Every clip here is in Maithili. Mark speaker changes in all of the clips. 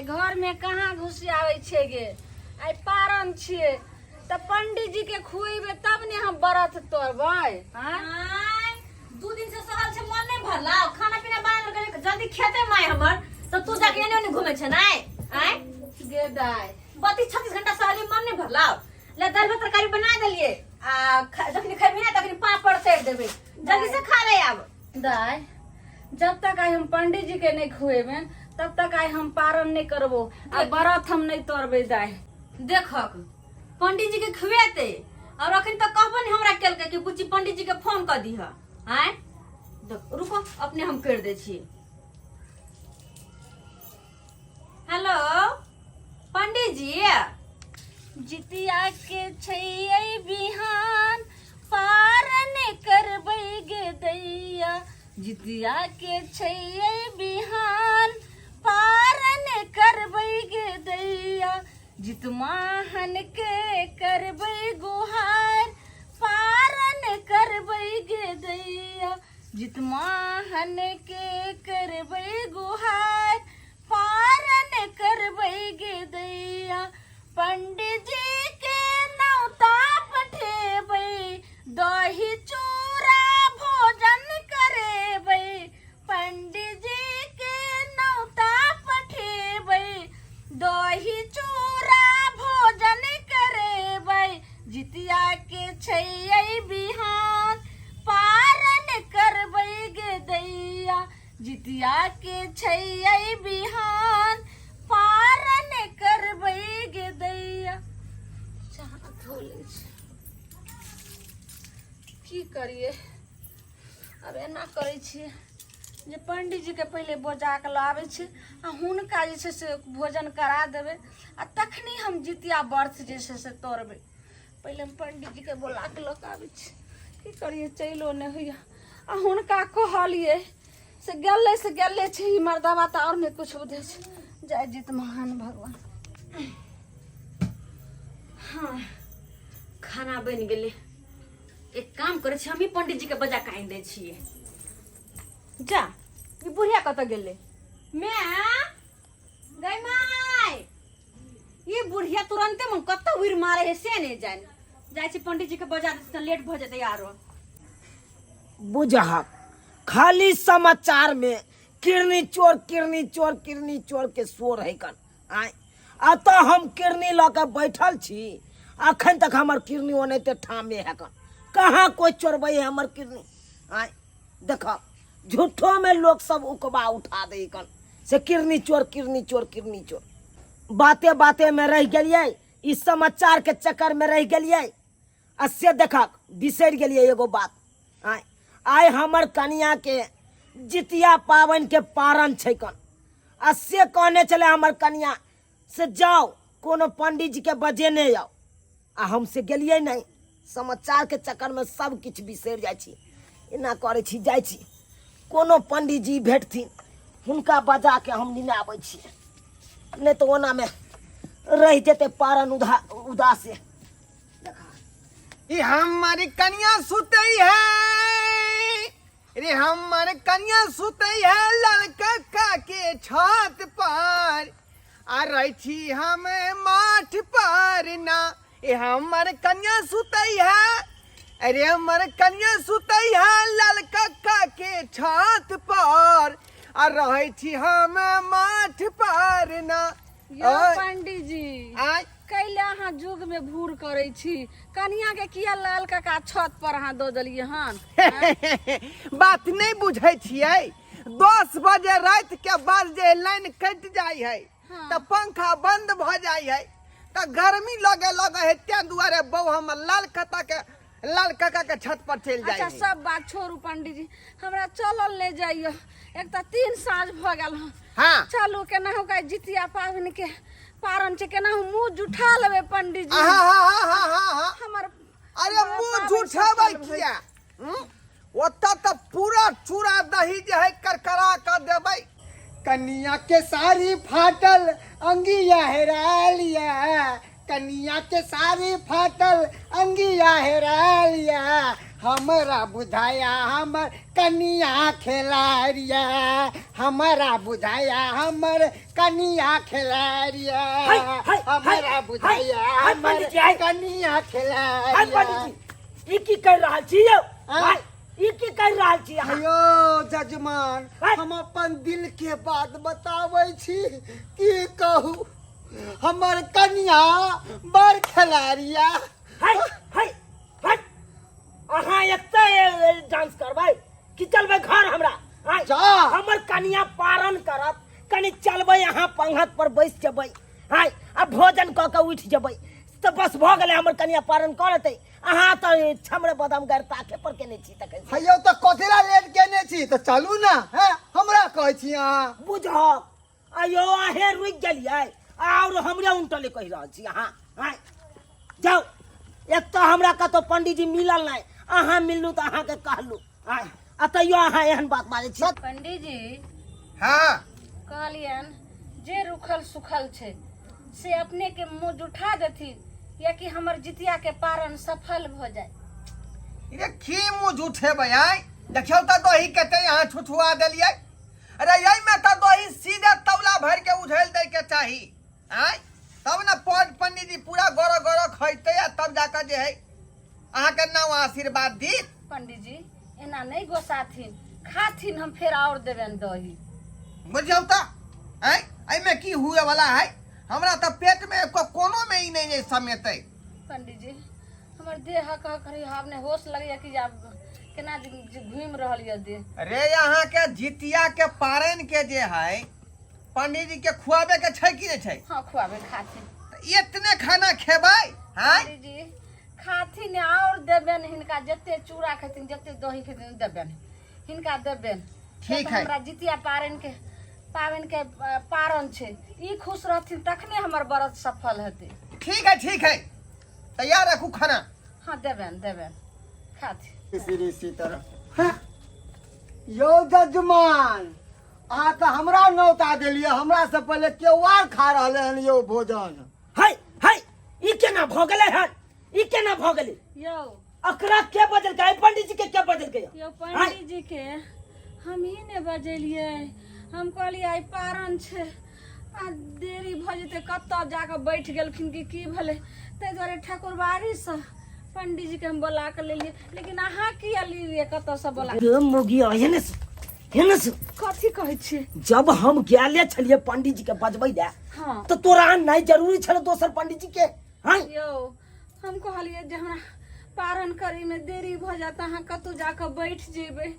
Speaker 1: आइ घरमे कहाँ घुसियाबै छियै गे? आइ पारन छियै तऽ पंडीजी के खुएबै तब ने हम व्रत तोड़बै। आँय?
Speaker 2: आँय, 2 दिन से सहल छै, मन नहीं भरला। खाना पीना बना के जल्दी खेते माय हमर, तो तू जाके एने ओने घूमे छै नै? आँय?
Speaker 1: गे दाइ।
Speaker 2: 32 36 घंटा सहली, मन नहीं भरला। ले, दाल भात तरकारी बना देलिए आ जखनी खेबही ना तखनी पापड़ तैर देबै। जल्दी से खा ले आब।
Speaker 1: दाइ, जब तक आइ हम पंडीजी के नहीं खुएबे तब तक आइ हम पारन नहीं करबो आ व्रत हम नहीं तोड़बै दाइ।
Speaker 2: देखक, पंडीजी के खुएते और अखन तक कहबो नहीं हमरा केलकै कि बुच्ची, पंडीजी के फोन कर दीह। आँय, देख, रुको, अपने हम कर दै छी। हेलो, पंडीजी।
Speaker 1: जितिया के छै बिहान, पारन करबै गे दैया। जितिया के छै बिहान, पारन करबै गे दैया। जितमाहन के करबै गुहार, पारन करबै गे दैया। जितमाहन के करबै गुहार, पारन करबै गे दैया। पंडीजी के नौता पठेबै, दही चूड़ा भोजन करेबै। पंडीजी के नौता पठेबै, दही चूड़ा भोजन करेबै। जितिया के छै बिहान, पारन करबै गे दैया। जितिया के छै बिहान, पारन करबै गे दैया। चाह धो लै छी। की करिए आब? एना करै छियै जे पंडीजीके पहिले बजा कऽ लाबै छी आ हुनका जे छै से भोजन करा देबै आ तखनी हम जितिया व्रत जे छै से तोड़बै। पहिले हम पंडीजीके बोला कऽ लऽ कऽ आबै छी। की करिए, चलिओ नहि होइए आ हुनका कहलियै से गेलै से गेले छै। ई मर्दबा तऽ आओर नहि किछु बुझै छै। जय जीत महान भगवान।
Speaker 2: हाँ, खाना बनि गेलै। एक काम करै छी, हमही पंडित जी के बजा के आनि दै छियै। जा, ई बुढ़िया कतऽ गेलै? मैं गई माय, ई बुढ़िया तुरंते मन कतऽ उड़ि मारे है से नहि जानि। जाइ छी, पंडित जी के बजा दै छी तऽ लेट भऽ जेतै आरो।
Speaker 3: बुझहक, खाली समाचार में किरनी चोर, किरनी चोर, किरनी चोर के शोर है कन। आय, अतः हम किरनी लऽ के बैठल छी, अखन तक हमर किरनी ओनाहिते ठामे है कन। कहाँ कोई चोरबै है हमर किरनी? आय, देख, झूठो में लोग सब उकबा उठा दे कन से किरनी चोर, किरनी चोर, किरनी चोर। बाते बाते में रह गेलियै, ई समाचार के चक्कर में रह गेलियै आ से देखक बिसरि गेलियै एगो बात। आय, आइ हमर कनिया के जितिया पाबनि के पारन छै कन आ से कहने छलै हमर कनिया से जाओ, कोनो पंडित जी के बजेने आउ आ हम से गेलियै नहि। समाचार के चक्कर में सब किछु बिसरि जाइ छी। एना करै छी, जाइ छी, कोनो पंडित जी भेटथिन, हुनका बजा के हम नेने आबै छी, नहि तऽ ओनामे रहि जेतै पारन उधा उदासे।
Speaker 4: ई हमर कनिया सुतै है रे, हमर कनिया सुतै है ललकक्का के छत पर आ रहै छी हम माठ पर ना। ए हमर कनिया सुतै है, अरे हमर कनिया सुतै है ललकक्का के छत पर आ रहै छी हम माठ पर ना।
Speaker 1: यौ
Speaker 4: ओय।
Speaker 1: पंडीजी।
Speaker 4: आय।
Speaker 1: कैले अहाँ जुग में भूर करै छी? कनिया के किया लाल काका छत पर अहाँ दऽ देलियै हन?
Speaker 4: बात नहीं बुझै छियै। 10 बजे राति के बाद जे लाइन कटि जाइ है तऽ पंखा बंद भऽ जाइ है तऽ गर्मी लगे लगे है, तें दुआरे बहू हमर लाल काका के छत पर चलि जाइ
Speaker 1: अच्छा,
Speaker 4: है।
Speaker 1: सब बात छोड़ू पंडीजी, हमरा चलल नहि जाइए। एक तऽ 3 साँझ भऽ गेल हन। चलू, केनाहु का जितिया पाबनि के पारन छै, केनाहु मुँह जुठा लेबै पंडीजी।
Speaker 4: हाँ हाँ हाँ हाँ हाँ हाँ
Speaker 1: हमर
Speaker 4: अरे
Speaker 1: बड़ा
Speaker 4: मुंह
Speaker 1: पाबनि
Speaker 4: झूठेबै
Speaker 1: सफल भऽ
Speaker 4: किया? हम्म? ओतऽ तऽ पूरा चूड़ा दही जे है करकरा कऽ देबै। कनिया के साड़ी फाटल, अंगिया हेरायल या। कनिया के साड़ी फाटल, अंगिया हेरायल या। हमरा बुझाया हमर कनिया खेलारिया, हमरा बुझाया हमर कनिया खेलारिया,
Speaker 3: हाय, हाय, हाय,
Speaker 4: हमरा
Speaker 3: हाय,
Speaker 4: बुझाया
Speaker 3: हाय,
Speaker 4: हमर
Speaker 3: पंडित जी, हाय।
Speaker 4: कनिया
Speaker 3: हाय
Speaker 4: खेलारिया।
Speaker 3: पंडित जी, ई की कर रहल छी यौ?
Speaker 4: आँय?
Speaker 3: हाय, ई की कर रहल छी अहाँ?
Speaker 4: अयो जजमान,
Speaker 3: हाय।
Speaker 4: हम अपन दिल के बात बताबै छी, की कहू, हमर कनिया बड़ खेलारिया।
Speaker 3: हाय हाय हाय, अहाँ एते डांस करबै कि चलबै घर हमरा? आँय,
Speaker 4: जा।
Speaker 3: हमर कनिया पारण करत, कनि चलबै अहाँ पंगत पर बैस जेबै, आँय, आ भोजन कऽ के उठि जेबै तऽ बस भऽ गेलै, हमर कनिया पारण कऽ लेतै। अहाँ तऽ छमरे बदाम गारि ताके पर केने छी तखन से।
Speaker 4: हेयौ, तऽ कथी ला लेट केने छी? तऽ चलू ने। हैं, हमरा कहै छी अहाँ?
Speaker 3: बुझब अयो, अहें रुकि गेलियै आओर हमरे उनटले कहि रहल छी अहाँ। आँय, जाउ, एक तऽ हमरा कतौ पंडीजी मिलल नहि, अहाँ मिललू तऽ अहाँके कहलू, आँय, आ तैयो अहाँ एहन बात बाजै छी।
Speaker 1: पंडीजी।
Speaker 4: हाँ।
Speaker 1: कहलियनि जे रुखल सुखल छै से अपने के मुँह जुठा देथिन या कि हमर जितिया के पारण सफल भऽ जाय।
Speaker 4: रे की मुँह झूठेबै? आँय, देखियौ तऽ दही कते अहाँ छुछुआ देलियै। अरे एहिमे तऽ दही सीधे तौला भरि के उझेल दै के चाही, आँय, तब ने पद पंडीजी पूरा गरो गरो खैतै आ तब जाकऽ जे है अहाँके नाम आशीर्वाद दी।
Speaker 1: पंडीजी, एना नहि गोसाथिन, खाथिन, हम फेर आओर देबनि दही।
Speaker 4: बुझियौ तऽ, आँय, एहिमे की हुए वाला है? हमरा तऽ पेटमे एको कोनो मे ई नहि जे समेतै।
Speaker 1: पंडीजी, हमर देह हक हक करी, आब नहि होश लगैया कि आब केना जे घूमि रहल यऽ देह।
Speaker 4: अरे अहाँ के जितिया के पारन के जे है पंडीजी के खुआबे के छै कि नहि छै?
Speaker 1: हाँ, खुआबे, खाथिन।
Speaker 4: तऽ एतने खाना खेबै? हाँ।
Speaker 1: पंडीजी, खाथिन, आओर देबनि हिनका, जते चूड़ा खेथिन, जते दही खेथिन, देबनि हिनका, देबनि।
Speaker 4: ठीक
Speaker 1: किया तऽ
Speaker 4: है।
Speaker 1: हमरा जितिया पारन के पाबनि के पारन छै, ई खुश रहथिन तखने हमर व्रत सफल हेतै।
Speaker 4: ठीक है, ठीक है, तैयार रखू खाना।
Speaker 1: हाँ, देबनि देबनि, खाथिन।
Speaker 4: श्री सीताराम। हाँ, यौ जजमान, अहाँ तऽ हमरा नौता देलियै, हमरा से पहिले केओ आर खा रहलै हन यौ भोजन।
Speaker 3: हाय हाय, ई केना भऽ गेलै हन? ई केना भऽ गेलै?
Speaker 1: यौ,
Speaker 3: अकरा के बजलकै? पंडित जी के के बजलकै?
Speaker 1: यौ पंडित जी के हम ही ने बजेलियै। हम कहलियै आइ पारन छै आ देरी भऽ जेतै, कतऽ जाकऽ बैठ गेलखिन कि की भेलै, ताहि दुआरे ठाकुरबाड़ीसँ पंडीजी के हम बोला कऽ लेलियै। लेकिन अहाँ किया लेलियै कतऽसँ बोला?
Speaker 3: गे मोगी, एहने से एहने से।
Speaker 1: कथी कहै छियै?
Speaker 3: जब हम गेले छलियै पंडित जी के बजबै लए
Speaker 1: हाँ
Speaker 3: तऽ तोरा नहि जरूरी छल दोसर पंडित जी के? हाँ।
Speaker 1: यौ, हम कहलियै जे हमरा पारण करैमे देरी भऽ जायत, अहाँ कतहु जाकऽ बैठ जेबै,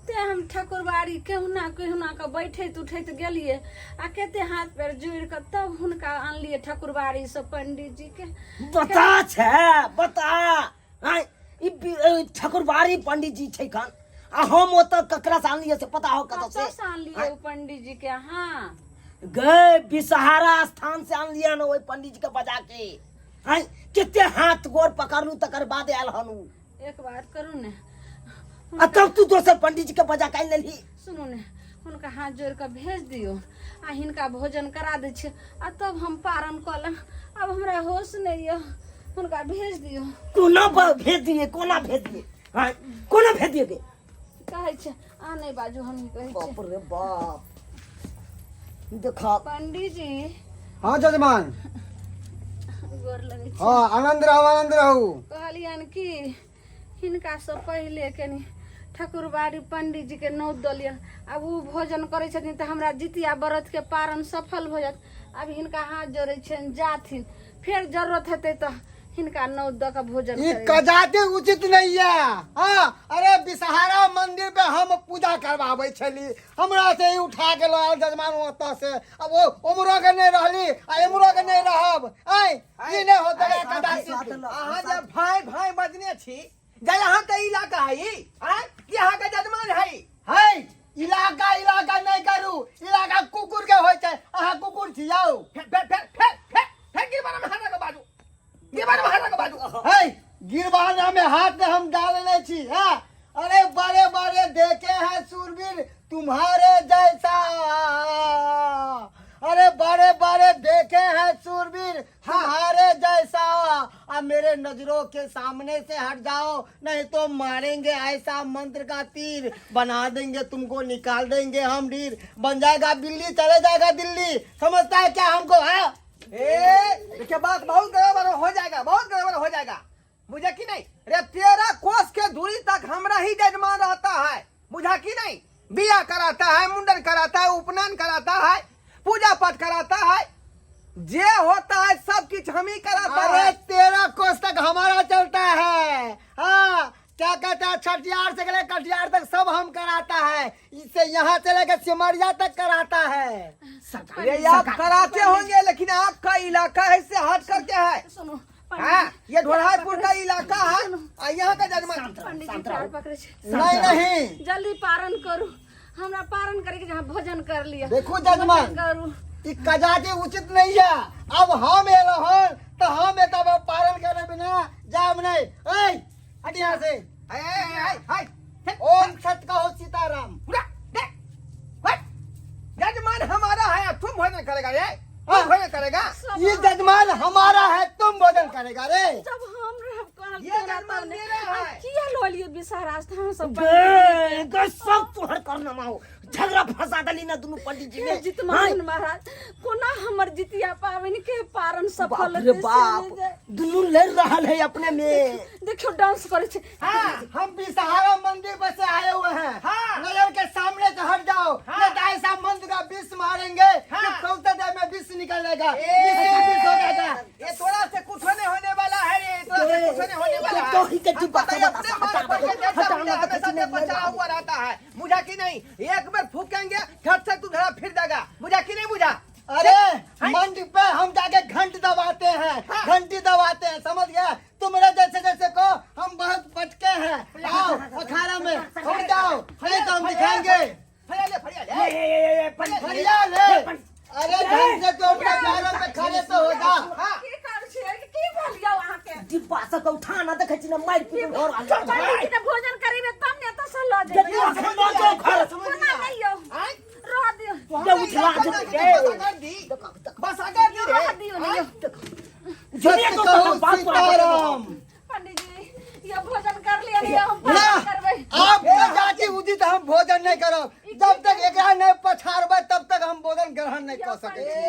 Speaker 1: तेँ हम ठाकुरबाड़ी केहुना केहुना कऽ बैठैत उठैत गेलियै आ कते हाथ पैर जोड़ि कऽ तब हुनका आनलियै ठाकुरबाड़ीसँ पंडीजीके।
Speaker 3: बता छै, बता। आँय, ई ठाकुरबाड़ी पंडित जी छै कन आ हम ओतऽ ककरा से आनलियै से पता हो कतऽ से?
Speaker 1: कतऽसँ आनलियै ओ पंडीजीके अहाँ?
Speaker 3: गए विषहारा स्थान से आनलियै हन ओहि पंडित जी के बजा के। आँय, कते हाथ गोर पकड़लू तकर बाद आयल हन उ।
Speaker 1: एक बात करू ने।
Speaker 3: आ तब तू दोसर पंडित जी के बजा के आनि लेलही।
Speaker 1: सुनू ने, हुनका हाथ जोड़ि कऽ भेज दियौ आ हिनका भोजन करा दै छियै आ तब हम पारण कऽ लेब। आब हमरा होश नहि यऽ, हुनका भेज दियौ।
Speaker 3: कोना भेज दिए? कोना भेज दिए? आँय, कोना भेज दिए गे?
Speaker 1: कहै छै आ नहि बाजू, हम ही कहै छियै।
Speaker 3: बाप रे बाप, देखा।
Speaker 1: पंडीजी।
Speaker 4: हाँ जजमान।
Speaker 1: गोर लगै छी।
Speaker 4: हाँ, आनंद रहू, आनंद रहू।
Speaker 1: कहलियनि कि हिनकासँ पहिले कनि ठाकुरबाड़ी पंडीजीके नौत दऽ लिअ। आब ओ भोजन करै छथिन तऽ हमरा जितिया व्रतके पारण सफल भऽ जायत। आब हिनका हाथ जोड़ै छियनि, जाथिन, फेर जरूरत हेतै तऽ हिनका नौत दऽ कऽ भोजन
Speaker 4: ई
Speaker 1: करेबै।
Speaker 4: कजाते उचित नहीं है। हाँ, अरे विषहारा मंदिर पे हम पूजा करवाबै छली, हमरा से ही उठा के लऽ आयल जजमान ओतऽ से। अब ओ उमरो के नहीं रहली आ एमरो के नहीं रहब। ऐ ई नहीं होते कदाचित। अहाँ जे भाई भाई बजने छी जे अहाँके इलाका है ई, आँय, कि अहाँके जजमान है? है इलाका इलाका नहीं करू, इलाका कुकुर के होइ छै, अहाँ कुकुर छी यौ। फेर फेर फेर फेर फेर फेर गिरबाना में हाथ लगा बाजू, गिरबाना में हाथ लगा बाजू। है गिरबाना में हाथ हम डालने छी। हाँ, अरे बड़े बड़े देखे हैं सूरवीर तुम्हारे जैसा,
Speaker 5: अरे बड़े बड़े देखे हैं सूरवीर तुम्हारे जैसा। अब मेरे नजरों के सामने से हट जाओ, नहीं तो मारेंगे ऐसा मंत्र का तीर, बना देंगे तुमको, निकाल देंगे हम ढीर, बन जाएगा बिल्ली चले जाएगा दिल्ली। समझता है क्या हमको है?
Speaker 4: ए देखिए बात बहुत गड़बड़ हो जाएगा, बहुत गड़बड़ हो जाएगा, बुझा कि नहीं? रे 13 कोस के दूरी तक हमरा ही जजमान रहता है, बुझा कि नहीं? बिया कराता है, मुंडन कराता है, उपनयन कराता है, पूजा पाठ कराता है, जे होता है सब कुछ हम ही कराता
Speaker 5: अरे
Speaker 4: है।
Speaker 5: 13 कोस तक हमारा चलता है। हाँ क्या कहता है, छठियार से लेकर कटिहार तक सब हम कराता है, इससे यहाँ से लेकर सिमरिया तक कराता है।
Speaker 4: ये आप कराते होंगे लेकिन आपका इलाका है, इससे हट करके है।
Speaker 1: सुनू
Speaker 4: हाँ, ये ढोढ़ाईपुर का इलाका है आ यहाँ का जजमान।
Speaker 1: पंडित जी पैर पकड़े छी।
Speaker 5: नहीं नहीं
Speaker 1: जल्दी पारण करू, हमरा पारण करे के जहाँ भोजन कर लिया।
Speaker 5: देखो जजमान,
Speaker 1: भोजन करू।
Speaker 5: ई कजाजी उचित नहीं है। अब हम एलो हन तो हम एतब पारण करे बिना जाम नहीं। ऐ हट यहाँ से।
Speaker 4: हाय, हाय, हाय, हाय।
Speaker 5: ओम सत कहो सीताराम।
Speaker 4: पूरा, दे, हट। जजमान हमारा है, तुम भोजन करेगा रे, तुम भोजन करेगा।
Speaker 5: ये जजमान हमारा है, तुम भोजन करेगा रे।
Speaker 1: जब हम रहब कहल
Speaker 4: ये
Speaker 1: तेरा
Speaker 4: जजमान
Speaker 1: तब ने।
Speaker 4: मेरा है।
Speaker 1: आ, किया लो लिए बिसहरा स्थान सब
Speaker 3: गे गे सब तोहर करनामा हो, झगड़ा फंसा देली ना दुनू पंडित जी
Speaker 1: हे
Speaker 3: में।
Speaker 1: जितमान महाराज, कोना हमर जितिया पाबनि के पारण
Speaker 3: बाप
Speaker 1: सफल
Speaker 3: रे
Speaker 1: हेतै से
Speaker 3: बाप,
Speaker 1: नहि जाय।
Speaker 3: दुनू लड़ रहल है अपने में।
Speaker 1: देखियो डांस करे छै।
Speaker 5: हाँ, हम भी सहारा मंदिर पर से आए हुए हैं।
Speaker 4: हाँ।
Speaker 5: नजर के सामने से हट जाओ,
Speaker 4: हाँ।
Speaker 5: नहीं तो ऐसा मंत्र का विष मारेंगे
Speaker 4: हाँ।
Speaker 5: कि चौथे दिन में विष निकल जाएगा,
Speaker 4: ए,
Speaker 5: विष ही विष हो जाएगा।
Speaker 4: ये तोरा से कुछ नहीं होने वाला है रे, तोरा से कुछ नहीं होने वाला है।
Speaker 3: तो ही के
Speaker 4: हम
Speaker 3: डिब्बा
Speaker 4: पता ही
Speaker 3: से
Speaker 4: अपने
Speaker 3: बता,
Speaker 4: मार
Speaker 3: हटा
Speaker 4: पर के
Speaker 3: दो,
Speaker 4: जैसा
Speaker 3: हटा
Speaker 4: मुझे
Speaker 3: दो,
Speaker 4: हमेशा
Speaker 3: किसी
Speaker 4: से
Speaker 3: ने
Speaker 4: बचा
Speaker 3: नहीं
Speaker 4: हुआ रहता है, मुझा कि नहीं? एक बार फूकेंगे झट से तू धरा फिर जाएगा, मुझा कि नहीं बुझा?
Speaker 5: अरे मंड पे हम जाके घंट दबाते हैं, घंटी दबाते हैं, समझ गया? तुम्हारे जैसे जैसे को हम बहुत पटके हैं। आओ अखाड़ा में उठ जाओ, नहीं तो हम दिखाएंगे।
Speaker 4: फरिया ले, फरिया ले।
Speaker 5: फरिया ले। अरे ढंग से तो अपने पैरों पे खड़े तो हो जा।
Speaker 4: हाँ।
Speaker 1: की कर छियै? की भेल यौ अहाँके?
Speaker 3: डिब्बा से के उठा ना देखै छी ना, मारि पीट हो रहल है।
Speaker 1: पंडित जी के भोजन करेबै तब ने एतऽ से लऽ जेबै।
Speaker 3: देखियौ, अखन लऽ जाउ घर।
Speaker 1: कोना नहि यौ, रह दियौ।
Speaker 3: ये उठला
Speaker 4: बस अगर दी, बस अगर दी रे।
Speaker 1: रह दियौ ने यौ।
Speaker 3: जुनिया
Speaker 5: सत्य
Speaker 3: को
Speaker 5: कहो
Speaker 3: बात तोरा
Speaker 5: सीताराम।
Speaker 1: पंडित जी ये भोजन कर लिया ने हम
Speaker 5: ना,
Speaker 1: पारण करबै।
Speaker 5: आपके जाति उचित हम भोजन नहीं करब। जब तक एकरा नहीं पछाड़बै तब तक हम भोजन ग्रहण नहीं कऽ सकै छी,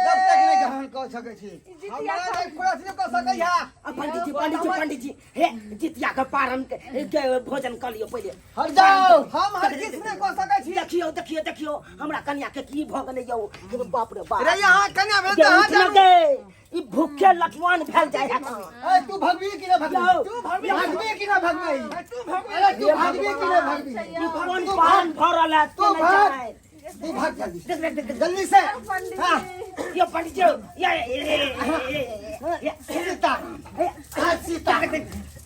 Speaker 5: जब तक नहीं ग्रहण कऽ सकै छी।
Speaker 1: जितिया
Speaker 4: हमारा नहीं पूरा नहीं कर सकै है।
Speaker 3: आ, पंडित जी, पंडित जी, पंडित जी, हे जितिया के पारण के, के भोजन कर लियो पहिले।
Speaker 5: हट जाओ।
Speaker 4: हम हर किस नहीं कर सकै छी।
Speaker 3: देखियो देखियो देखियो हमरा कन्या के की भऽ गेलै यौ। हे बाप रे बाप।
Speaker 4: रे यहाँ कन्या भेल
Speaker 3: गे
Speaker 4: तऽ
Speaker 3: उठ ना
Speaker 4: जानू।
Speaker 3: गे, ई भूखे लठवान भेल जाय है।
Speaker 5: ए तू भगबी कि ना भगबी?
Speaker 3: यौ,
Speaker 5: तू भगबी कि ना भगबी?
Speaker 4: तू भगवी।
Speaker 5: अरे तू भगबी कि ना भगबी?
Speaker 3: ई कोन पारण भऽ रहल है
Speaker 5: तू
Speaker 3: से नहि
Speaker 5: भाग।
Speaker 3: जाय।
Speaker 5: तू भाग जल्दी,
Speaker 3: देख देख देख देख।
Speaker 5: जल्दी से।
Speaker 1: पंडित
Speaker 5: हाँ।
Speaker 1: जी
Speaker 3: यो पंडित जी, या ए, ए, ए, ए, ए,
Speaker 5: सीता, हाँ सीता,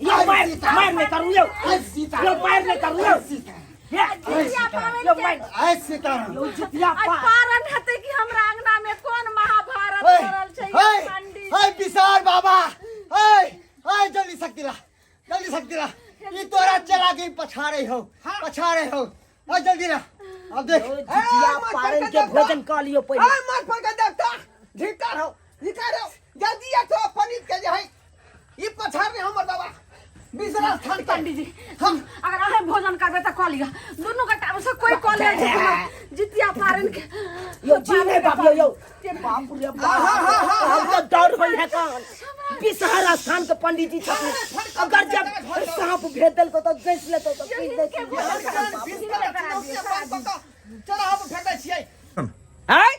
Speaker 3: यो मार मार नहीं करू यो।
Speaker 5: हाँ सीता,
Speaker 3: यो मार नहीं करू यो।
Speaker 5: सीता,
Speaker 3: ये
Speaker 1: जितिया पाबनि
Speaker 3: यो
Speaker 1: के
Speaker 3: मार
Speaker 5: आय सीताराम।
Speaker 3: यो जितिया
Speaker 1: आइ
Speaker 3: पा
Speaker 1: पारण हेतै कि हमरा अंगना में कोन महाभारत
Speaker 5: हे,
Speaker 1: भरल छै यौ
Speaker 5: हे,
Speaker 1: पंडित
Speaker 5: हे विशाल बाबा, हे, हे जल्दी शक्ति ला, जल्दी शक्ति ला। ई तोरा चला के पछाड़े हो, पछाड़े हो। हे जल्दी ला, अब देख।
Speaker 3: यो जितिया
Speaker 4: ए,
Speaker 3: पारण के भोजन कर लियो पहिले।
Speaker 4: आ मत पर के देखता धिक्कार हो, धिक्कार हो। जल्दी आ तो पंडित के जे है ई पछाड़ रे हमर बाबा बिसरा स्थान के।
Speaker 1: पंडित जी हम अगर अहाँ भोजन करबै तऽ कऽ लिअ, दुनू गोटा से कोई कऽ ले जितिया पारण के।
Speaker 3: यो जी नहीं बाप यो यो बाप रे बाप, हम तो डर होई है कौन बिसहरा स्थान के पंडित जी छथिन। अगर जब सांप भेज देलको तो गैस लेतो तो पी देते।
Speaker 4: चढ़ाव फेंकै छियै। आँय,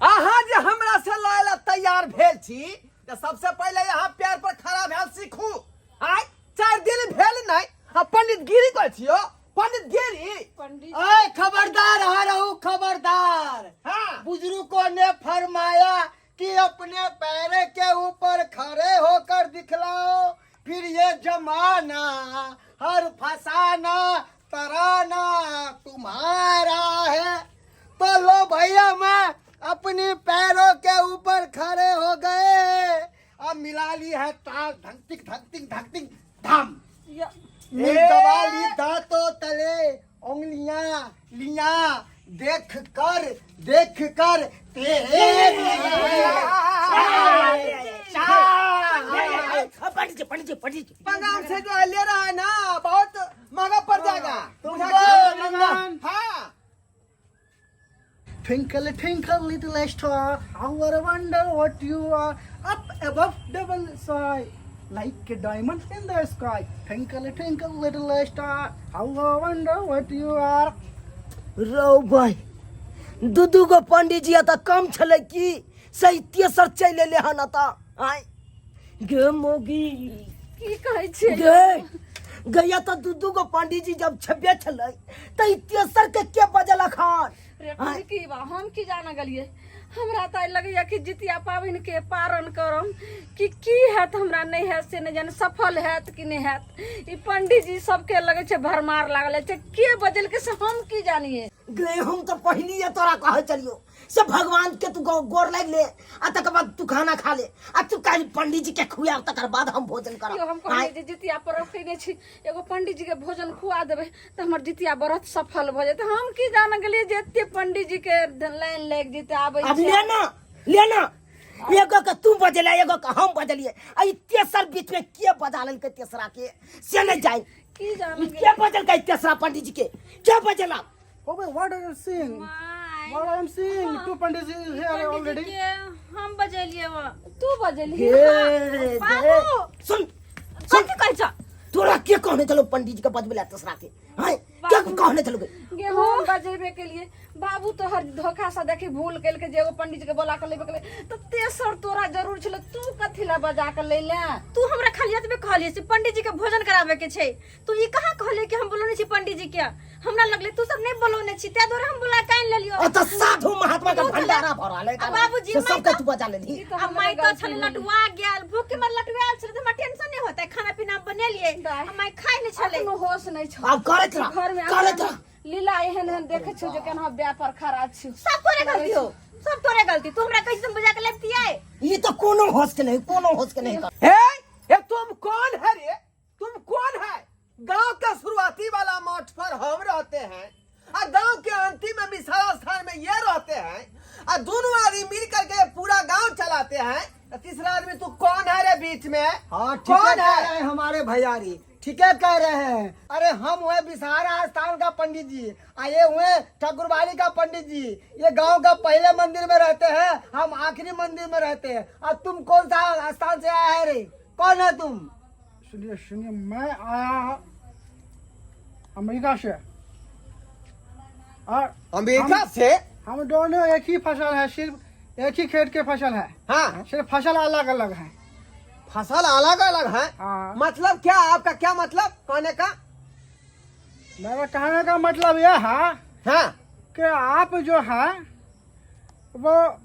Speaker 4: अहाँ जे हमरा से लड़ै ला तैयार भेल छी तऽ सबसे पहिले यहाँ पैर पर खड़ा भेल सीखू। आँय, 4 दिन भेल नहि आ पंडित गिरी कहै छियो, पंडित गिरी।
Speaker 1: पंडित
Speaker 5: ऐ खबरदार आ रहू, खबरदार।
Speaker 4: हाँ।
Speaker 5: बुजुर्गों ने फरमाया कि अपने पैर के ऊपर खड़े होकर दिखलाओ, फिर ये जमाना हर फसाना तराना तुम्हारा है। तो लो भैया मैं अपने पैरों के ऊपर खड़े हो गए। अब मिला ली है ताल, धकतिक धकतिक धकतिक धाम।
Speaker 1: या
Speaker 5: मिल दबा ली दांतों तले उंगलियां लिया, देख कर देख कर
Speaker 3: पंडित जी, पंडित जी, पंडित जी।
Speaker 4: पंगाम से जो है ले रहा है ना, बहुत महंगा पड़ जाएगा।
Speaker 5: तुमको
Speaker 4: हाँ।
Speaker 6: Twinkle, twinkle, little star, how I wonder what you are up above the world sky, like a diamond in the sky. Twinkle, twinkle, little star, how I wonder what you are.
Speaker 3: रौ भाई, दू दू गो पंडीजी एतऽ कम छलै की? सही तेसर चलि एलै हन एतऽ। आँय गे मौगी,
Speaker 1: की कहै छियै?
Speaker 3: गे गैया, तऽ दू दू गो पंडीजी जब छेबे छलै तऽ ई तेसर के के बजेलक हन?
Speaker 1: रे की बा, हम की जाने गेलियै? हमरा तऽ लगैया कि जितिया पाबनि के पारण करम कि की हैत, हमरा नहि हैत से नहि जाने, सफल हैत कि नहि हैत। ई पंडीजी सबके लगै छै भरमार लागल छै। के बजेलकै से हम की जानिए?
Speaker 3: गे, हम तऽ पहिलिए तोरा कहै छलियौ से भगवान के तू गोर लागि ले आ तकर बाद तू खाना खा ले, आ तू काल्हि पंडीजी के खुआब, तकर बाद हम भोजन करब।
Speaker 1: यौ, हम कहलियै जे जितिया पर्व कयने छी, एगो पंडीजी के भोजन खुआ देबै तऽ हमर जितिया व्रत सफल भऽ जेतै। हम की जान गेलियै जे एते पंडीजी के लाइन लागि जेतै आबै
Speaker 3: अब
Speaker 1: छै।
Speaker 3: ले ना, ले ना, एगो के तू बजेला, एगो के हम बजलिए, आ ई तेसर बीच में के बजा लेलकै तेसरा के से नहीं जाए।
Speaker 1: की जान
Speaker 3: ई के बजलकै तेसरा पंडीजी के? के बजेला?
Speaker 6: Oh, wait, what are you seeing? What I am seeing? Two pandits is here already.
Speaker 2: हम बजेलिए वो।
Speaker 1: तू बजेली?
Speaker 3: हे
Speaker 2: बाबू।
Speaker 3: सुन सुन।
Speaker 2: कथी कहै छ?
Speaker 3: तोरा के कहने चलो पंडीजी के बजबे ला तेसरा के? हैं, के कहने चलो?
Speaker 1: गे, हम बजेबे के लिए बाबू, तोहर धोखा से देखी भूल केलके जे एगो पंडीजी के बोला के लेबे के लिए, तऽ तेसर तोरा जरूर छलै, तू कथी ला बजा के लैले?
Speaker 2: तू हमरा खाली एतबे कहलिए से पंडीजी के भोजन कराबे के छै। तू ई कहाँ कहलिए कि हम बोलौने छी पंडीजी के? हमरा लगले तू सब नहीं बोलौने छी, ताहि दुआरे हम बुला के आनि लेलियो।
Speaker 3: अतः साधु महात्मा के भंडारा भऽ रहल है
Speaker 2: आ बाबूजी,
Speaker 3: से
Speaker 2: मैं
Speaker 3: सबके तू बजा लेली।
Speaker 1: ई तऽ
Speaker 2: आ
Speaker 1: हमरे
Speaker 2: माय तो
Speaker 1: गलती
Speaker 2: छलै
Speaker 1: भेलै।
Speaker 2: लटुआ गेल, भूख के मारे लटुआयल छलै, तऽ हमरा टेंशन नहीं होतै। खाना पीना बनेलिए
Speaker 1: दाइ।
Speaker 2: आ माय खाइ नहीं छलै।
Speaker 1: अखनो होश नहि छौ।
Speaker 3: आब करैत रह,
Speaker 1: घर में
Speaker 3: करैत रह।
Speaker 1: लीला एहन एहन देखै छौ जे केना व्यापार खड़ा छी।
Speaker 2: सब तोरे गलती हो, सब तोरे गलती। तू हमरा कैसे बुझा के लाबतियै?
Speaker 3: ई तऽ कोनो होश के नहीं, कोनो होश के नहीं।
Speaker 4: हे हे, तुम कौन है रे? तुम कौन है? गांव का शुरुआती वाला मठ पर हम रहते हैं और गांव के अंतिम में विशाल स्थान में ये रहते हैं, और दोनों आदमी मिल करके पूरा गांव चलाते हैं। तो तीसरा आदमी तू कौन है रे बीच में?
Speaker 5: हाँ, ठीक है।
Speaker 4: कौन
Speaker 5: कह
Speaker 4: है
Speaker 5: रहे हैं हमारे भैयारी, ठीक है कह रहे हैं। अरे हम हुए बिसहारा स्थान का पंडित जी, आ ये हुए ठाकुरबाड़ी का पंडित जी। ये गांव का पहले मंदिर में रहते हैं, हम आखिरी मंदिर में रहते हैं। और तुम कौन सा स्थान से आया है रे? कौन है तुम?
Speaker 6: सुनिए सुनिए, मैं आया अमेरिका से और
Speaker 4: अमेरिका से?
Speaker 6: हम दोनों एक ही फसल है, सिर्फ एक ही खेत के फसल है। सिर्फ फसल अलग अलग है।
Speaker 4: फसल अलग अलग है?
Speaker 6: हाँ।
Speaker 4: मतलब क्या आपका, क्या मतलब कहने का?
Speaker 6: मेरा कहने का मतलब यह है कि आप जो है वो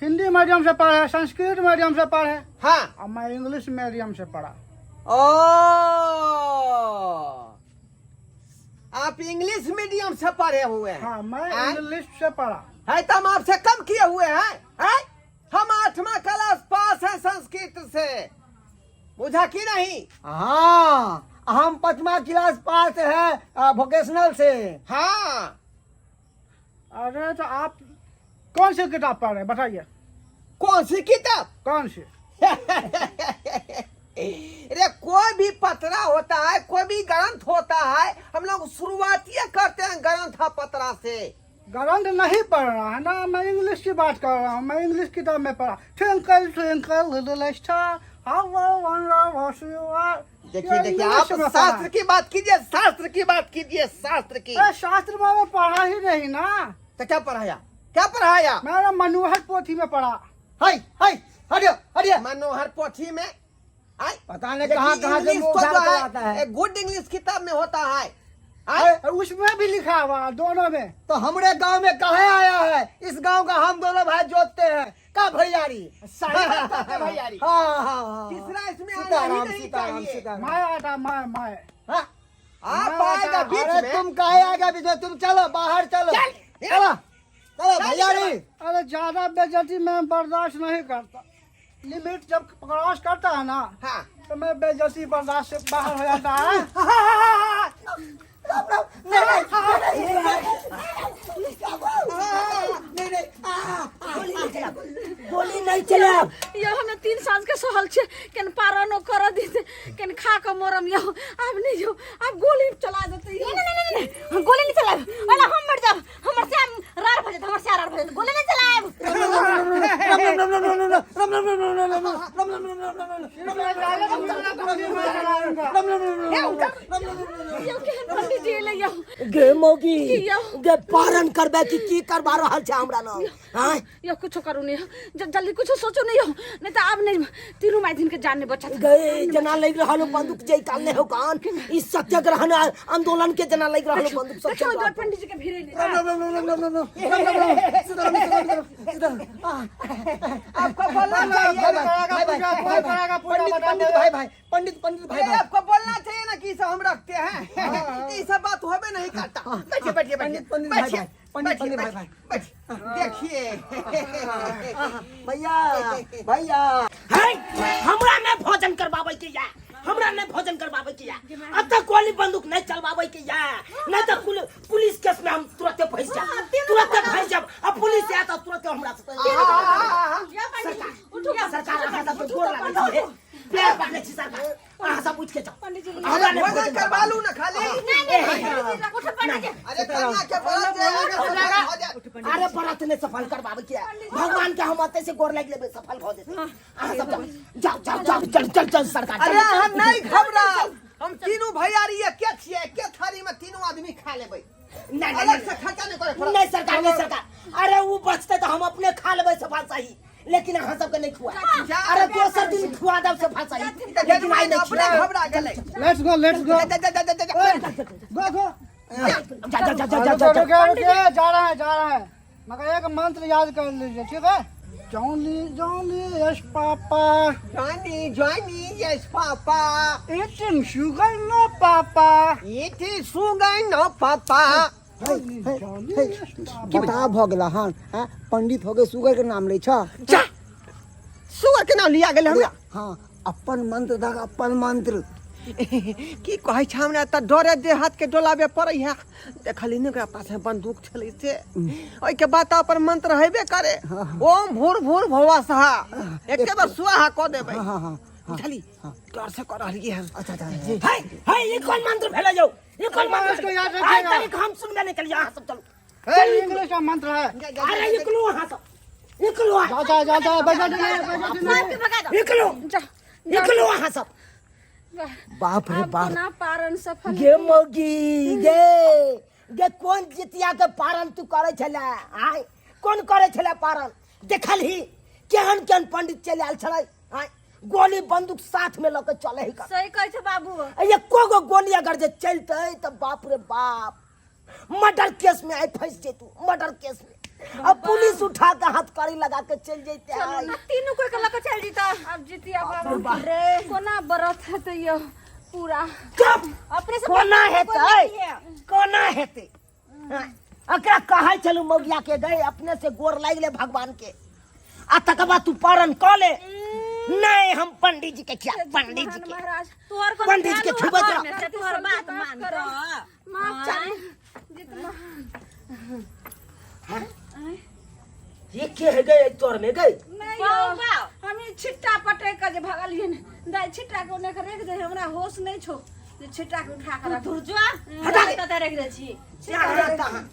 Speaker 6: हिंदी मीडियम से पढ़े, संस्कृत मीडियम से पढ़े और मैं इंग्लिश मीडियम से पढ़ा।
Speaker 4: ओ, आप इंग्लिश मीडियम से पढ़े हुए हैं?
Speaker 6: हाँ, मैं
Speaker 4: हाँ?
Speaker 6: इंग्लिश से पढ़ा।
Speaker 4: है तो हम आपसे कम किए हुए हैं, हैं? हम 8वां क्लास पास है संस्कृत से, बुझा कि नहीं?
Speaker 5: हाँ, हम 5वां क्लास पास है वोकेशनल से।
Speaker 6: अरे तो आप कौन सी किताब पढ़ रहे हैं, बताइए।
Speaker 4: कौन सी किताब?
Speaker 6: कौन सी?
Speaker 4: अरे कोई भी पतरा होता है, कोई भी ग्रंथ होता है, हम लोग शुरुआत ये करते हैं ग्रंथ पतरा से।
Speaker 6: ग्रंथ नहीं पढ़ रहा है ना, मैं इंग्लिश की बात कर रहा हूँ। मैं इंग्लिश किताब में पढ़ा, twinkle twinkle little star, how I wonder what you are.
Speaker 4: देखिए देखिए, आप शास्त्र की बात कीजिए, शास्त्र की बात कीजिए, शास्त्र की।
Speaker 6: अरे शास्त्र में मैं पढ़ा ही नहीं ना।
Speaker 4: तो क्या पढ़ाया, क्या पढ़ाया?
Speaker 6: मेरा मनोहर पोथी में पढ़ा।
Speaker 5: हाय हाय, हटियो हटियो।
Speaker 4: मनोहर पोथी में आय?
Speaker 5: पता नहीं
Speaker 4: देखिए,
Speaker 5: कहाँ कहाँ से
Speaker 4: इंग्लिश
Speaker 5: मुंह
Speaker 4: तो
Speaker 5: उठा
Speaker 4: जो
Speaker 5: के आता है।
Speaker 4: गुड इंग्लिश किताब में होता है। आय?
Speaker 6: उसमें भी लिखा हुआ है, दोनों में।
Speaker 5: तो हमरे गांव में काहे आया है? इस गांव का हम दोनों भाई जोतते हैं का भैयारी?
Speaker 4: सही बात है भैयारी।
Speaker 5: हाँ हाँ हाँ।
Speaker 4: तीसरा इसमें आना ही
Speaker 5: सीताराम
Speaker 4: नहीं
Speaker 5: सीताराम
Speaker 4: चाहिए।
Speaker 5: सीताराम।
Speaker 6: मैं आता, मैं मैं
Speaker 5: हाँ?
Speaker 4: आप आएगा बीच
Speaker 5: अरे
Speaker 4: में।
Speaker 5: तुम काहे आएगा बीच में? तुम चलो बाहर, चलो
Speaker 4: चल,
Speaker 5: चलो चलो भैयारी।
Speaker 6: अरे ज्यादा बेइज्जती मैं बर्दाश्त नहीं करता। लिमिट जब क्रॉस करता है ना, तो मैं बेइज्जती बर्दाश्त से बाहर हो जाता है।
Speaker 5: नहीं नहीं।
Speaker 3: नहीं चलायब।
Speaker 1: यौ हमे 3 साँझ के सहल छियै, केन पारनो करऽ देतै, केन खा कऽ मरम यौ। आब नहि यौ, आब गोली चला देतै यौ।
Speaker 2: नहीं नहीं नहीं नहीं, हम गोली नहीं चलाएब, अरे हम मर जाब, हमर श्याम रार भऽ जेतै, हमर श्याम रार भऽ जेतै, गोली नहीं चलाएब।
Speaker 1: यौ केहन पंडित जी एलै यौ?
Speaker 3: गे मौगी,
Speaker 1: की यौ?
Speaker 3: गे पारण करबे कि की करबा रहल छै हमरा लग? आँय?
Speaker 1: यौ कुछो करू नहीं, जल्दी कुछो सोचो नहीं यौ, नहीं तो आब नहीं तीनों माय दिन के जान नहीं बचत।
Speaker 3: गे जना लग रहल हो बंदूक जे काल नहीं हो कान, ई सत्याग्रहण आंदोलन के जना लग रहल हो बंदूक सब।
Speaker 1: देखियौ
Speaker 3: चल
Speaker 1: इधर पंडित जी के भीड़ नहीं।
Speaker 5: आपको बोलना चाहिए ना,
Speaker 4: पंडित पंडित भाई भाई, पंडित पंडित भाई भाई,
Speaker 5: आपको बोलना चाहिए ना कि सब हम रखते हैं, ये सब बात होबे नहीं करता। बैठिए बैठिए बैठिए।
Speaker 4: पंडित पंडित भाई
Speaker 5: बैठिए,
Speaker 4: भाई, पंडित
Speaker 5: बैठिए,
Speaker 4: पंडित भाई भाई,
Speaker 5: बैठिए। देखिए
Speaker 3: भैया भैया, है हमरा नहीं भोजन करवाबै के या, हमरा नहीं भोजन करवाबै के या, अब तक गोली बंदूक नहीं चलवाबै के या, नहीं तो पुलिस केस में हम तुरंत फंस जाब, तुरंत फंस जाब। अब पुलिस आयत तऽ तुरंत हमरा से सरकार सरकार अहाँ सब गोर लागै छी, पैर पकड़ै छी सरकार, अहाँ सब उठि के जाउ, हमरा नहीं
Speaker 5: भोजन
Speaker 3: भोजन
Speaker 5: करवा लू ना खाली।
Speaker 2: नहीं नहीं नहीं, उठो पंडित जी।
Speaker 5: अरे कन्या के व्रत जे है, सफल हो जाए।
Speaker 3: अरे व्रत नहीं सफल करवाबै के, भगवान के हम अते से गोर लागि लेबै, सफल भऽ जेतै। अहाँ सब जाउ जाउ जाउ जाउ, चल चल चल सरकार।
Speaker 5: अरे हम नहीं घबराओ, हम तीनों भैयारी एके छियै, एके थारी में तीनों आदमी खा लेबै,
Speaker 3: नहीं
Speaker 5: अलग
Speaker 3: नहीं
Speaker 5: से खर्चा नहीं करे पड़त।
Speaker 3: नहीं सरकार, नहीं सरकार, अरे वो बचते तो हम अपने खा लेबै सफल सही, लेकिन अहाँ सबके नहीं खुआ। अरे दोसर दिन खुआ देब सफल सही, लेकिन आइ नहीं
Speaker 5: अपने
Speaker 3: खुआ।
Speaker 5: घबरा गेलै।
Speaker 6: Let's go, let's go.
Speaker 5: जा जा जा जा जा।
Speaker 6: गो गो।
Speaker 3: जा जा जा जा जा जा।
Speaker 6: रुके रुके, जा रहा है जा रहा है, मगर एक मंत्र याद कर लीजिए, ठीक है? Johnny Johnny yes papa,
Speaker 5: Johnny Johnny yes papa,
Speaker 6: eating sugar no papa,
Speaker 5: eating sugar no papa.
Speaker 6: Johnny Johnny yes papa.
Speaker 4: बता भऽ गेला हन? आँय, पंडित हो गए सुगर के नाम लै छ।
Speaker 5: जा, सुगर के नाम लिया गेलै हमरा?
Speaker 4: हाँ, अपन मंत्र दह, अपन मंत्र।
Speaker 5: की कहै छै, हमरा तऽ डरे देह हाथ के डोलाबे पड़ै है। देखली ने ओकरा पास में बंदूक छलै से, ओहिके बाद तऽ अपन मंत्र हेबे करे, ओम भूर भूर भुआ सहा, एके बार सुआहा कऽ देबै।
Speaker 4: हाँ हाँ।
Speaker 5: बुझली, डर से कऽ रहलियै हन।
Speaker 4: अच्छा अच्छा।
Speaker 3: है है, ई कोन मंत्र भेलै यौ? ई कोन मंत्र?
Speaker 6: इसको याद
Speaker 3: आइ
Speaker 6: रखिएगा।
Speaker 3: तक हम सुनबे नहीं केलियै, अहाँ सब चलू।
Speaker 6: इंग्लिश का मंत्र है।
Speaker 3: अरे निकलू अहाँ सब, निकलू अहाँ।
Speaker 6: जा जा जा जा, बैठा नहीं बैठा नहीं।
Speaker 2: सबके भगा दो।
Speaker 3: निकलू
Speaker 1: जा।
Speaker 3: निकलू अहाँ सब। बाप रे
Speaker 1: आब
Speaker 3: बाप,
Speaker 1: कोना पारन सफल?
Speaker 3: गे मौगी गे, गे कोन जितिया के पारण तू करै छले? आय कोन करै छले पारण? देखलही केहन केहन पंडित चलि आयल छलै? आय गोली बंदूक साथ में लऽ के चले ही।
Speaker 2: सही कहै छै बाबू।
Speaker 3: एको गो गोली अगर जे चलतै तऽ बाप रे बाप, मर्डर केस में आइ फंसि जेतू, मर्डर केस में। अब पुलिस उठा के हथकड़ी लगा के चलि जैते।
Speaker 2: आ तीनू कोई के लऽ के चलि जेतै।
Speaker 1: आब जितिया बाबा कोना व्रत हेतै यौ पूरा?
Speaker 3: चुप।
Speaker 2: अपने से
Speaker 3: कोना
Speaker 2: कोई
Speaker 3: हेतै?
Speaker 2: नहीं है।
Speaker 3: कोना हेतै? हाँ, एकरा कहै छलू मौगिया के, गए अपने से गोर लागि ले भगवान के आ तकर बाद तू पारण कऽ ले। नहीं, हम पंडित जी के खिया, पंडित जी के
Speaker 1: महाराज
Speaker 2: तोहर कोनो
Speaker 3: पंडित जी के
Speaker 2: ख्याल
Speaker 3: छुबैत
Speaker 2: हो
Speaker 3: रह।
Speaker 2: घर में से तोहर बात मान
Speaker 1: करो। माफ चाही जित
Speaker 3: ये के है गए तोर में गए?
Speaker 1: नहीं
Speaker 2: बाऊ,
Speaker 1: यौ,
Speaker 2: बाऊ।
Speaker 1: हम ई छिट्टा पटक के जे भगलियै ने दाइ, छिट्टा के ओने के रख दे, हमरा होश नहीं छौ जे छिट्टा के उठा के रख।
Speaker 2: धुरजुआ
Speaker 3: हटा दे।
Speaker 2: कतऽ रख दै छी?
Speaker 3: कहाँ कहाँ?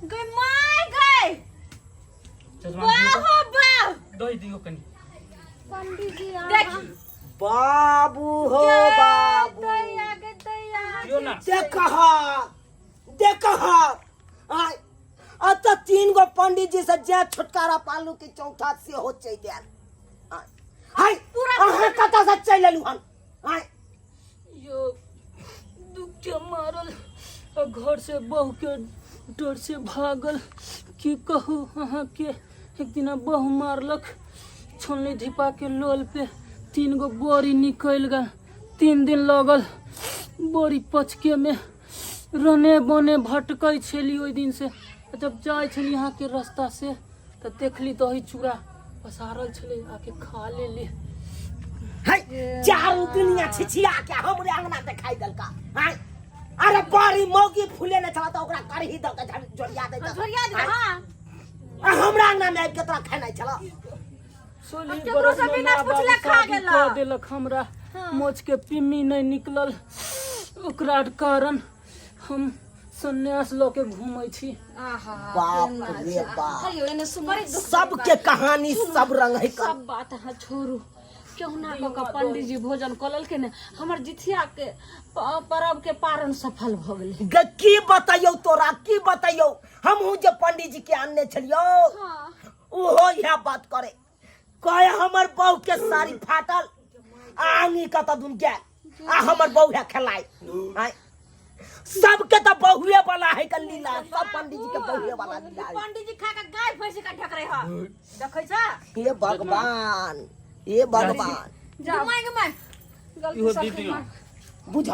Speaker 2: गई my गई, वाह हो वाह।
Speaker 7: दही दियो कनी।
Speaker 1: पंडित जी
Speaker 2: देख
Speaker 3: बाबू हो बाबू।
Speaker 1: दैया गे दैया।
Speaker 7: दियो ना।
Speaker 3: देखह देखह, आय अतः 3 गो पंडित जी से जे छुटकारा पालू कि चौथा से हो चलि आयल। आय हाय, अहाँ कतऽ से चलि एलू हन? आय
Speaker 7: यो दुख के मारल आ घर से बहू के डर से भागल। की कहू अहाँके, एक दिना बहू मारलक छोलनी धिपा के लोल पे, 3 गो बोरी निकलि गेल। 3 दिन लगल बोरी पचके में, रने बने भटकै छली ओहि दिन से। जब जाइ छली अहाँके रास्ता से तऽ देखली दही चूड़ा पसारल छलै, आके खा लेली।
Speaker 3: है चारू दुनिया छिछिया के हमरे अंगना देखाई देलका। आय अरे बड़ी मौगी फूले ने छला त ओकरा करही द के जोड़िया दे।
Speaker 2: झोरिया दे। हाँ।
Speaker 3: आ हमरा अंगना में आबि के तोरा खेनाइ छल
Speaker 7: सोलही
Speaker 2: केकरो
Speaker 7: बरस
Speaker 2: से
Speaker 7: में
Speaker 2: बिना
Speaker 7: माँ
Speaker 2: पुछले
Speaker 7: बाबू
Speaker 2: खा
Speaker 7: शादी
Speaker 2: गेला।
Speaker 7: कऽ देलक हमरा मोच के पिम्मी नहीं निकलल ओकरा कारण हम सन्यास लऽ के घूमै छी
Speaker 1: आहा
Speaker 3: बाप
Speaker 1: केना
Speaker 3: रे
Speaker 1: छै।
Speaker 3: बाप।
Speaker 1: हेयौ, एने सुनू, बड़ी दुख
Speaker 3: सबके कहानी सब रंग है का
Speaker 1: सब बात अहाँ छोड़ू केहुना कऽ कऽ पंडीजी भोजन कऽ लेलकै ने हमर जितिया के परब के पारण सफल भऽ गेलै
Speaker 3: गे की बतैयौ तोरा की बतैयौ हमहूँ जे पंडीजी के आनने छलियौ ओहो इएह बात करे कहे हमर बहू के साड़ी फाटल आ आंगी कतऽ दुन गेल आ हमर बहू है खेलाय आँय। सबके तऽ बहुए वाला है का लीला सब पंडीजी के बहुए वाला लीला है।
Speaker 2: पंडित जी खा के गाय भैंस का ढकरे ह देखै छ
Speaker 3: हे भगवान हे भगवान
Speaker 2: घुमाय घुमाय
Speaker 1: गलती
Speaker 7: इहो
Speaker 1: से
Speaker 7: दीदी
Speaker 3: बुझ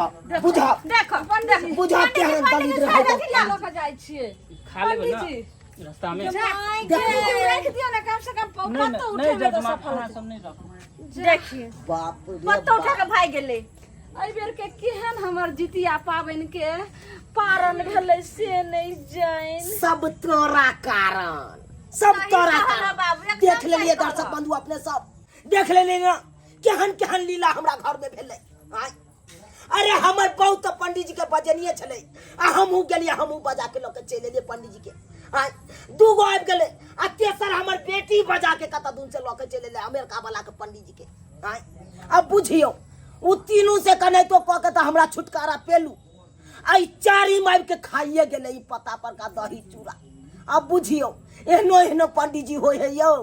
Speaker 3: बुझ
Speaker 2: देख देख
Speaker 3: बुझ केहन दलिद्र है
Speaker 1: लऽ कऽ जाइ छियै
Speaker 7: खा लेबै ना
Speaker 1: पंडीजी
Speaker 7: रास्ता में
Speaker 1: राखि दियौ ने कम से कम
Speaker 7: नहीं
Speaker 1: पत्तो
Speaker 7: नहीं
Speaker 1: उठेबै तऽ
Speaker 7: जजमान
Speaker 1: सफल
Speaker 7: अहाँ
Speaker 1: हेतै।
Speaker 7: सब नहीं राखू
Speaker 2: देखिए
Speaker 3: बाप रे
Speaker 2: पत्ता उठा
Speaker 3: बाप
Speaker 2: के भाग गेलै
Speaker 1: एहि बेर के केहन हमर जितिया पाबनि के पारण भेलै से नहि जानि
Speaker 3: सब तोरा कारण सब
Speaker 2: सही
Speaker 3: तोरा
Speaker 2: कहलऽ
Speaker 3: कारण
Speaker 2: बाबू, एकदम
Speaker 3: देख लेलिए
Speaker 2: सही
Speaker 3: दर्शक
Speaker 2: कहलऽ।
Speaker 3: बंधु अपने सब देख लेलिए ना केहन केहन लीला हमरा घर में भेलै आँय अरे हमर बहु तऽ पंडीजी के बजनिए छलै आ हमहूँ गेलियै हमहूँ बजा के लऽ के चलि एलियै पंडीजी के आँय दूगो आबि गेलै आ तेसर हमर बेटी बजा के कतऽ दून से लऽ के चलि एलै अमेरिका वाला के पंडीजी के आँय अब बुझियौ ओ तीनू से कनाहितो कऽ के तऽ हमरा छुटकारा पेलू आ ई चारिम आबि के खाइए गेलै ई पत्ता पर का दही चूड़ा अब बुझियौ एहनो एहनो पंडीजी होइ है यौ।